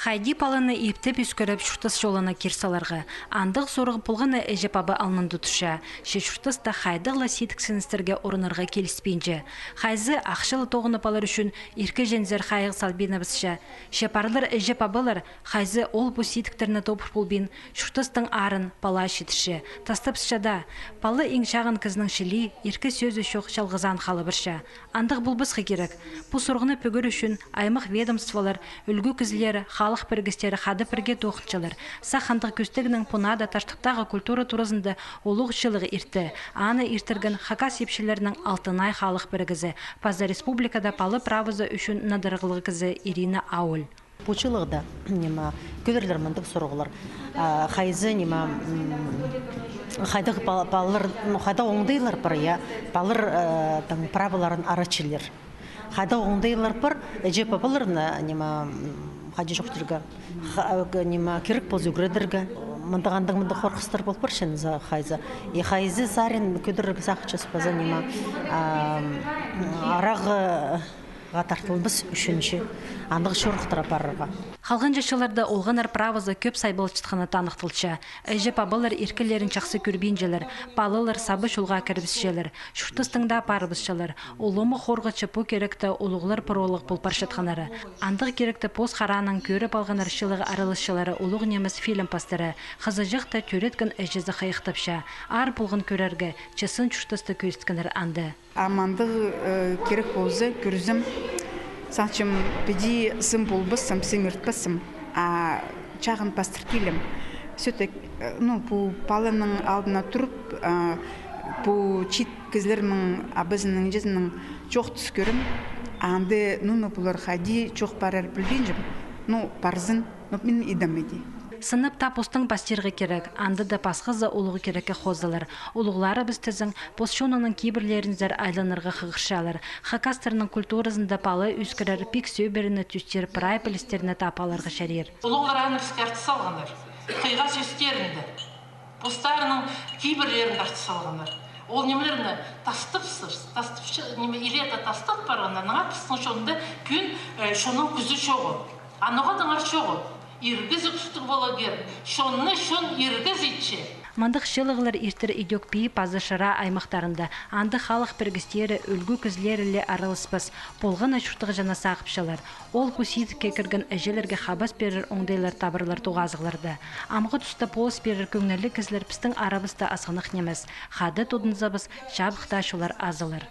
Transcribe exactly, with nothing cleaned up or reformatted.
Хайди паланы иптеп ӧскіріп, чуртас чолына кир саларға? Андағ сорығ полғаны іҷе-паба алнында турча. Че чуртаста хайдағ ла сидіксіністерге орынарға киліспинче. Хайзы ахча ла тоғынып алар ӱчӱн иркі-чензер хайығ салбинабысча. Че парлар іҷе-пабалар, хайзы ол пу сидіктерні тобыр полбин, чуртастың аарын пала читірче. Тастапча даа. Пала иң чағын кізінің чіли, иркі сӧзі чох чалғызаан хала парча. Андағ полбасха кирек. Пу сорығны пӱгер ӱчӱн аймах ведомстволар, ӱлгӱ кізілері, халых пірігістері хада пірге тоғынчалар. Сах андағ кӧстегнең пу наада Таштыптағы культура туразында улуғ чылығ иртті. Аны иртірген хакас ипчілерінің «Алтынай» халых пірігізі паза республикада пала правозы ӱчӱн надарығлығ кізі Ирина Ауль. Пу чылығда, ниме, кӧдірілер мындағ сорығлар. А, хайзы, ниме, м, хайдағ па-, палалар, ну, хайдағ оңдайлар пар, я, палалар, э, тың праволарын арачылар. Хайдағ оңдайлар пар, іҷе-пабаларны, ниме, м, хайди чоохтирға, ха-, э, ниме, кирек полза ӱгредерге. Мындағ андағ мындағ хорғыстар пол парча за хайзы. И хайзы сарин кӧдірерге сағынчабыс паза, ниме, а, м, арағ, э, ға тартылбас ӱчӱн чи андағ чорыхтар апарарға. Халғанҷы чылларда олғаннар правозы кӧп сайбалчатханы таныхталча. Іҷе-пабалар иркелерін чахсы кӧрбинчелер, палалар саба чолға кірібісчелер, чуртастың даа парыбысчалар. Улуғ хорғачы пу киректе улуғлар пролог пол парчатханнары. Андағ киректі пос хараанаң кӧріп алғаннар чылығ араласчылары улуғ нимес фильм пастыра. Хызыҷах та тӧрееткен іҷезі хайахтапча. Аар полған кӧрерге, че сын чуртасты кӧзіткеннер анда. А мындағ, э, кирек полза, кӧрзем, сағынчам, піди сым полбассым, сым иртпессім, а чағын пастыр килем. Все-таки, э, ну, пу паланың алдына турып, а, пу чиит кізілернің, абазының, іҷезінің чоохтас кӧрем, анда, ну, ну, пулар хайди чоох парар пілбинчем, ну, парзын. Ну, мин идем іди. Сынап та постың пастирға кирек, анда даа пасхазы улуғ кирекке хозылар. Улуғларыбыс тізең, пос чонының кибірлерінзер айланарға хығырчалар. Хакастарның культуразында пала ӧскірер пик сӧбірені тӧстер прай пілістерні таап аларға чарир. Улуғлар аны піске артыс салғаннар. Хыйға сӧстерінде. Постарының кибірлерін артыс салғаннар. Ол нимелерні тастапсыз, тастапча, ниме, илееде тастап парғаннар. Аңаа пістің чонда кӧн, э, чонның кӱзі чоғыл. Анаң-анаң чоғыл. Иргі сӱзік поларға кирек. Чонны чон иргі сӱзінче. Мындағ чылығлар иртер идӧк Пии паза Шыра аймахтарында. Анда халых пірігістері, ӱлгӱ кізілері ле араласпас. Полған на чуртағҷыны сағыпчалар. Ол пу сидікке кірген іҷелерге хабас пирер оңдайлар табарлар тоғазығларда. Амғы туста полыс пирер кӧңніліг кізілер пістің арабыста азғанах нимес. Хада тудынзабыс, чабыхта чоллар азылар.